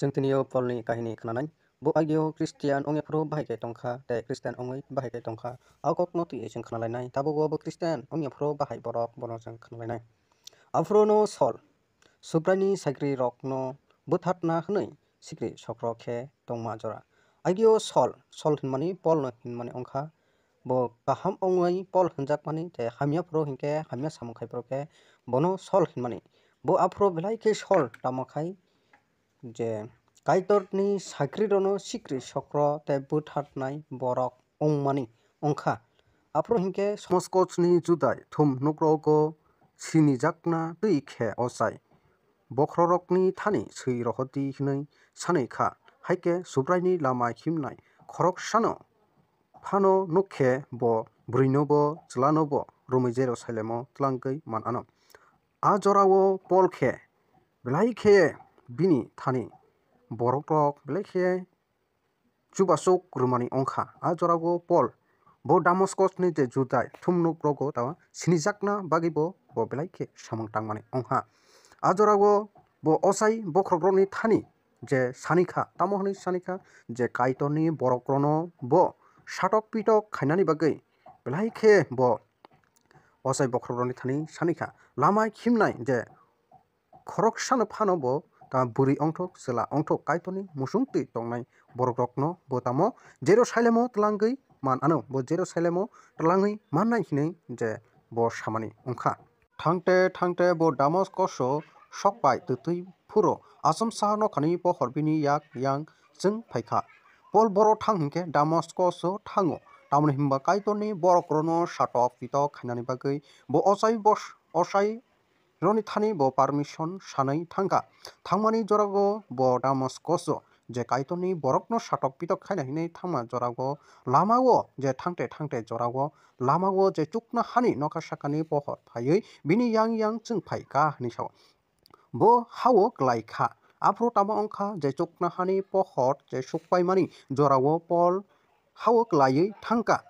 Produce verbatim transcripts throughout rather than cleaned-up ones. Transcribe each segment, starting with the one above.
Chwng tini o Polni kahini khnanai. Bo agio Christian wngya phuru bahai khe tongkha, tei Christian wngwi bahai khe tongkha. A kokno twiwi chwng khnalainai. Tabuk o bo Christian wngya phuru bahai borok bono chwng khnalainai. Aphuru no Sol, Subraini sagrirokno butharna hwnwi sikri sokro khe tongma jora. Agio Sol, Sol hinmani Polno hinmani wngkha. Bo kaham wngwi Pol hwnjakmani tei hamya phuru hinkhe hamya samung khai phuru khe bono Sol hinmani. Bo aphuru belai khe Sol tamo khai je Kaitorni sagrirokno sikri sokro tei butharnai borok wngmani wngkha. Aphuru hinkhe Damaskosni Judai thum nukrogo sinijakna twi khe ochai bokhorokni thani swi rohordi hwnwi sanwi kha. Haikhe Subraini lama himnai khoroksano phano nuk khe bo bwrwinobo chwlanobo romwi Jerusalemo tlangwi man anw. A jorao Pol khe belai khe bini thani borokrok belai khe chubasuk rwmani wngkha. A jorao Pol bo Damaskosni je Judai thumnukrogo ta sinijakna bagwi bo, bo belai khe samung tangmani wngkha. A jorao bo ochai bokhorokrokni thani je sanikha, tamo hwnwi sanikha je Kaitorni borokrono bo satok pitok khainani bagwi belai khe bo ochai bokhorokrokni thani sanikha. Lama himnai je khoroksano phano bo ta bwrwi wngthok, chwla wngthok, Kaitorni musungtwi tongnai borokrokno bo tamo Jerusalemo tlangwi man anw, bo Jerusalemo tlangwi mannai hinwi je bo samani wngkha. Thangte thangte bo Damaskoso sokpai twtwi phuru achomsa nokhani pohor bini yak yang chwng phaikha. Pol boro thang hinkhe Damaskoso thango, tamoni hwnba Kaitorni borokrokno satok pitok khainani bagwi bo ochai bos-, ochai roni thani bo permission sanwi thangkha. Thangmani jorao bo Damaskoso je Kaitorni borokno satok pitok khaina hinwi thangma jorao lamao je thangte thangte jorao lamao je chuknohani nokha sakani pohor phaiwi bini yang yang chwng phaikha hwnwi sao. Bo hao kwlai kha. Aphuru tamo wngkha je chuknohani pohor je sukpaimani jorao Pol hao kwlaiwi thangkha.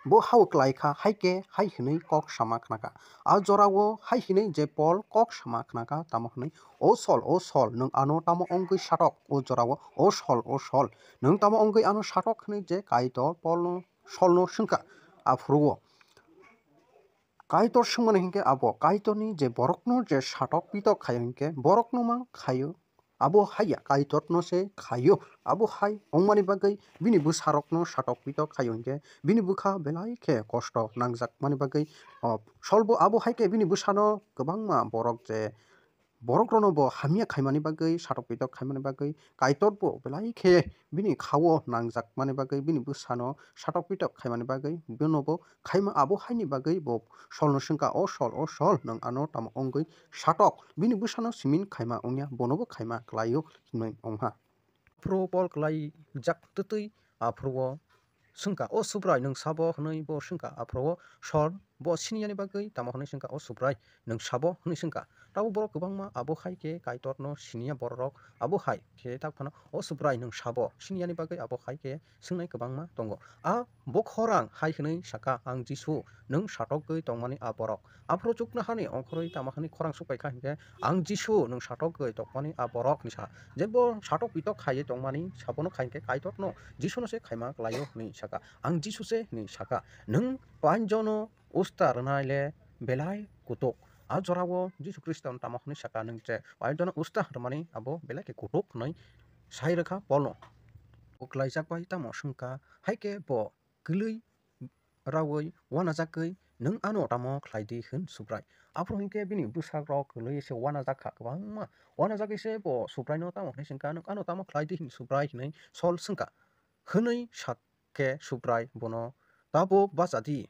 Bo hao kwlai kha, hai khe hai hwnwi kok sama khnakha. A jorao hai hwnwi je Pol kok sama khnakha, tamo hwnwi, "O Sol, o Sol, nwng ano tamo wngwi satok?" O jorao, "O Sol, o Sol, nwng tamo wngwi ano satok?" hwnwi je Kaitor Polno, Solno swngkha. Aphuru o Kaitor swngmani hinkhe abo Kaitorni je borokno je satok pitok khaio hinkhe borokno ma khaio. Abo haiya Kaitorno se khaio. Abo hai wngmani bagwi bini bwsarokno satok pitok khaio hinkhe bini bwkha belai khe kosto nangjakmani bagwi, o, Solbo abo hai khe bini bwsano kwbangma borok je borokrokno bo hamya khaimani bagwi, satok pitok khaimani bagwi, Kaitorbo belai khe bini khao nangjakmani bagwi, bini bwsano satok pitok khaimani bagwi, bono bo khaima abo haini bagwi bo Solno swngkha, "O Sol, o Sol, nwng ano tamo wngwi satok?" Bini bwsano simin khaima wngya, bonobo khaima kwlaio hinwi wngha. Aphuru Pol kwlaijak twtwi aphuru o swngkha, "O Subrai, nwng sabo?" hwnwi bo swngkha. Aphuru o Sol bo siniyani bagwi tamo hwnwi swngkha, "O Subrai, nwng sabo?" hwnwi swngkha. Tabuk borok kwbangma abo hai khe Kaitorno siniya bororok abo hai khe tak phano, "O Subrai, nwng sabo?" siniyani bagwi abo hai khe swngnai kwbangma tongo. A bo khorang hai hwnwi saka, "Ang Jisu, nwng satokgwi tongmani a borok." Aphuru chuknohani ongkhorwi tamo hwnwi khorang sukpai kha hinkhe, "Ang Jisu, nwng satokgwi tongmani a borok," hwnwi sa. Je bo satok pitok khaiwi tongmani sabono khai hinkhe Kaitorno Jisuno se khaima kwlaio hwnwi saka. "Ang Jisu se," hwnwi saka. "Nwng paanjono usta rwnai le belai kutuk." A jorao Jisu Khristo tamo hwnwi saka, "Nwng je paanjono usta rwmani abo belai khe kutuk," hwnwi sai rwkha Polno. Bo kwlaijak bai tamo swngkha, hai khe bo kwlwi raui uanajagwi, "Nwng ano tamo khlai di?" hwn Subrai. Aphuru hinkhe bini bwsakrok kwlwi se uanajak kha kwbangma. Uanajagwi se bo Subraino tamo hwnwi swngkha, "Nwng ano tamo khlai di?" hwn Subrai hwnwi Sol swngkha. Hwnwi sak khe Subrai bono, "Tabuk bacha di,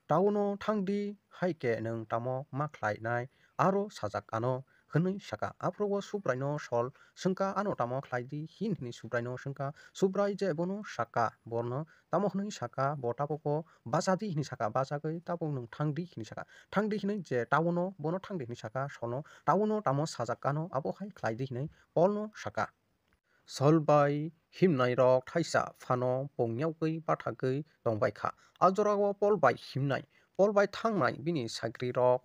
tauno thang di, hai khe nwng tamo ma khlainai, aro sajak ano," hwnwi saka. Aphuru o Subraino Sol swngkha, "Ano tamo khlai di?" hin hwnwi Subraino swngkha. Subrai je bono saka, bono tamo hwnwi saka, bo tabuk o, "Bacha di," hwnwi saka, bachagwi, "Tabuk nwng thang di," hwnwi saka. "Thang di," hwnwi je tauno bono "Thang di," hwnwi saka, Solno tauno tamo sajak ano, abo hai khlai di hwnwi Polno saka. Sol bai himnairok thaisa phano pung yagwi bathagwi tongbai kha. A jorao Pol bai himnai, Pol bai thangnai bini sagrirok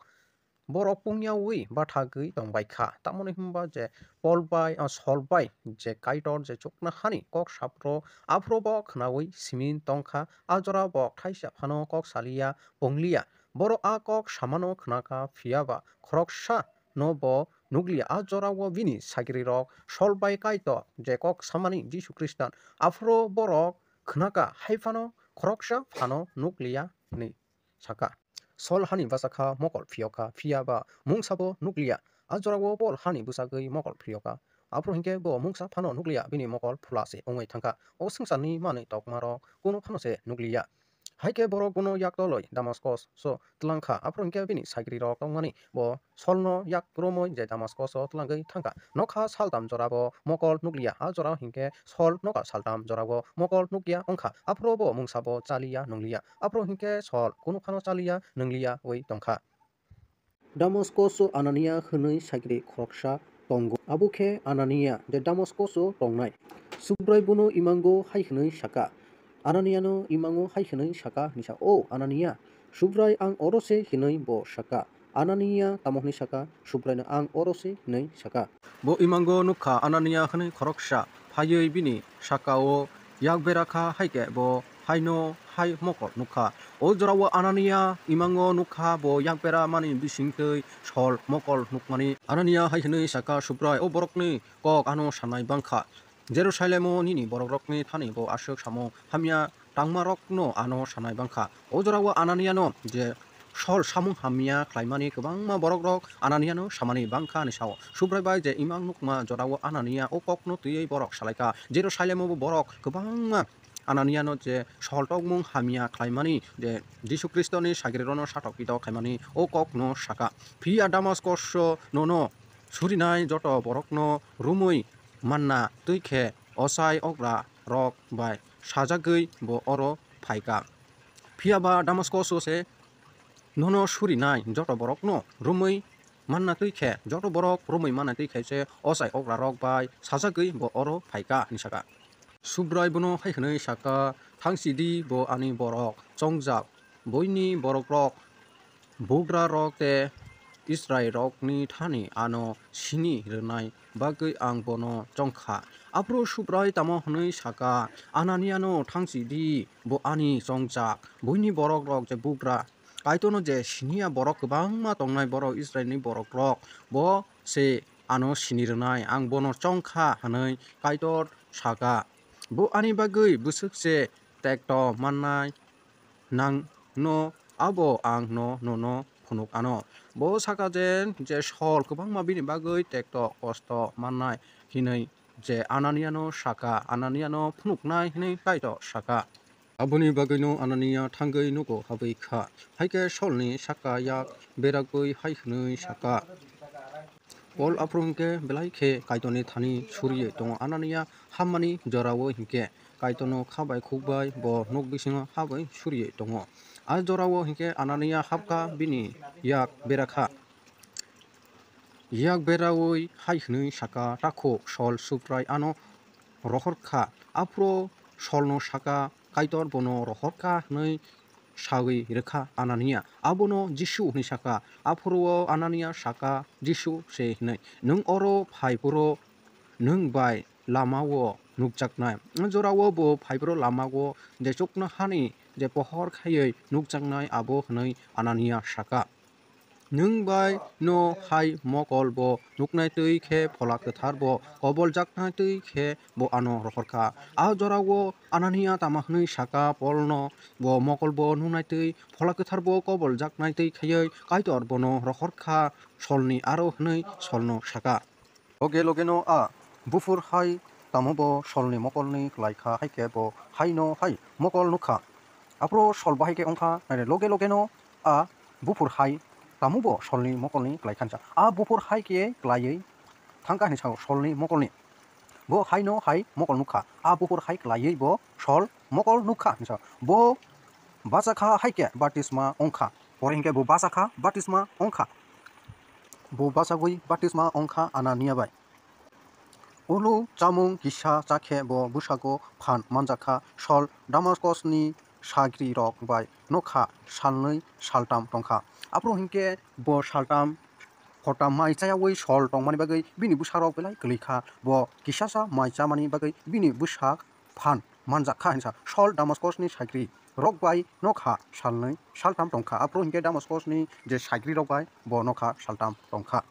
borok pungyaui bathagwi tongbaikha. Tamoni hwnba je Pol bai, ah, Sol bai je Kaitor je chuknohani kok saphuru, aphuru bo khnaui simi tongkha, a jora bo thaisa phano kok saliya, pungliya. Borok a kok samano khnakha, phiyaba khoroksa no bo nukliya. A jorao bini sagrirok Sol bai Kaitor je kok samani Jisu Khristan, aphuru borok khnakha, hai phano khoroksa phano nukliya hwnwi saka. Sol hani bwsakha, mokol phiyokha, phiyaba mungsabo nukliya. A jorao Pol hani bwsagwi mokol phiyokha. Aphuru hinkhe bo mungsa phano nukliya, bini mokol phula se wngwi thangkha. O swngcharni manwi tokmarok kunu phano se nukliya. Hai khe borok bono yak tolwi Damaskos o twlangkha. Aphuru hinkhe bini sagrirok tongmani bo Solno yak romwi je Damaskos o twlangwi thangkha. Nokha saltam jorabo mokol nukliya. A jorao hinkhe Sol nokha saltam jorabo mokol nukya wngkha. Aphuru bo mungsabo chaliya nungliya. Aphuru hinkhe Sol kunu phano chaliya nungliya wi tongkha. Damaskos o Anania hwnwi sagri khoroksa tongo. Abo khe Anania, je Damaskos o tongnai. Subrai bono imango hai hwnwi saka, Ananiano imango hai hwnwi saka hwnwi sa, "O Anania." Subrai, "Ang oro se," hwnwi bo saka. Anania tamo hwnwi saka, Subraino, "Ang oro se," hwnwi saka. Bo imango nukha Anania hwnwi khoroksa phaiwi bini saka-o yak bera kha, hai khe bo haino hai mokol nukha. O jorao Anania imango nukha, bo yak bera mani bisingtwi Sol mokol nukmani. Anania hai hwnwi saka, "Subrai, o borokni kok ano sanai bangkha. Jerusalemo nini borokrokni thani bo aswk samung hamya tangmarokno ano sanai bangkha." O jorao Ananiano je Sol samung hamya khlaimani kwbangma borokrok Ananiano samani bangkha hwnwi sao. Subrai bai je imang nukma jorao Anania o kokno twiwi borok salaikha. Jerusalemo bo borok kwbangma Ananiano je Sol tongmung hamya khlaimani, je Jisu Khristoni sagrirokno satok pitok khaimani o kokno saka. Phiya Damaskos o nono surinai joto borokno romwi manna twi khe ochai okra rok bai sajagwi bo oro phaikha. Phiya ba Damaskos o se nono surinai joto borokno romwi manna twi khe, joto borok romwi manna twi khe se ochai okra rok bai sajagwi bo oro phaikha hwnwi saka. Subrai bono hai hwnwi saka, "Thangsi di, bo ani borok chongjak, buini borokrok, bugrarok tei Israilrokni thani ano sini rwnai bagwi ang bono chongkha." Aphuru Subrai tamo hwnwi saka, "Ananiano thangsi di, bo ani chongjak, buini borokrok je bugra. Kaitorno je siniya borok kwbangma tongnai, borok Israilni borokrok, bo se ano sini rwnai, ang bono chongkha," hwnwi Kaitor saka. "Bo ani bagwi bwswk se tekto mannai nangno, abo ang no nono phunuk ano." Bo saka je, je Sol kwbangma bini bagwi tekto kosto mannai hinwi je Ananiano saka, Ananiano phunuknai hinwi Kaitor saka. Aboni bagwino Anania thangwi nogo habwi kha. Hai khe Solni saka yak beragwi hai hwnwi saka, "Pol aphuru hwnkhe belai khe Kaitorni thani suriui tongo." Anania hammani jorao hinkhe Kaitorno kha bai khuk bai bo nok bisingo habai suriui tongo. A jorao hinkhe Anania habkha, bini yak berakha. Yak beraui hai hwnwi saka, "Takhuk, Sol Subrai ano rohorkha." Aphuru Solno saka, "Kaitor bono rohorkha," hwnwi saui rwkha Anania. Abono Jisu hwnwi saka. Aphuru o Anania saka, "Jisu se hwnwi. Nwng oro phai phuru nwng bai lamao nukjaknai." Jorao bo phai phuru lamao je chuknohani je pohor khaiwi nukjaknai abo hwnwi Anania saka. "Nwng bai no hai mokol bo nuknai twi khe Phola Kwthar bo koboljaknai twi khe bo ano rohorkha." A jorao Anania tama hwnwi saka Polno, "Bo mokol bo nuknai twi Phola Kwthar bo koboljaknai twi khaiwi Kaitor bono rohorkha Solni aro," hwnwi Solno saka. Loge logeno a buphur hai tamo bo Solni mokolni klai kha, hai khe bo haino hai mokol nuk kha. Aphuru Sol bahai khe wng kha, nai re, loge logeno a buphur hai tamo bo Solni mokolni klai kha hwnsa. A buphur hai khe klaiwi thang kha hwnwi sao Solni mokolni. Bo haino hai mokol nuk kha. A buphur hai klaiwi bo Sol mokol nuk kha hwnwi sao. Bo bacha kha hai khe baptisma wng kha. Pore hinkhe bo bacha kha, baptisma wng kha. Bo bachagwi baptisma wng kha Anania bai. Ulo chamung kisa cha khe bo bwskango phan manjak kha. Sol Damaskosni sagrirok bai nokha salnwi saltam tong kha. Aphuru hinkhe bo saltam Hota mai chayawi Sol tongmani bagwi bini bwsarok belai kwlwi kha. Bo kisasa mai chamani bagwi bini bwsa phan manjak kha hinsa Sol Damaskusni saikri rok bai nokha salnwi saltham tongkha. Aphuru hinkhe Damaskusni je saikri rok bai bo nokha saltham tongkha.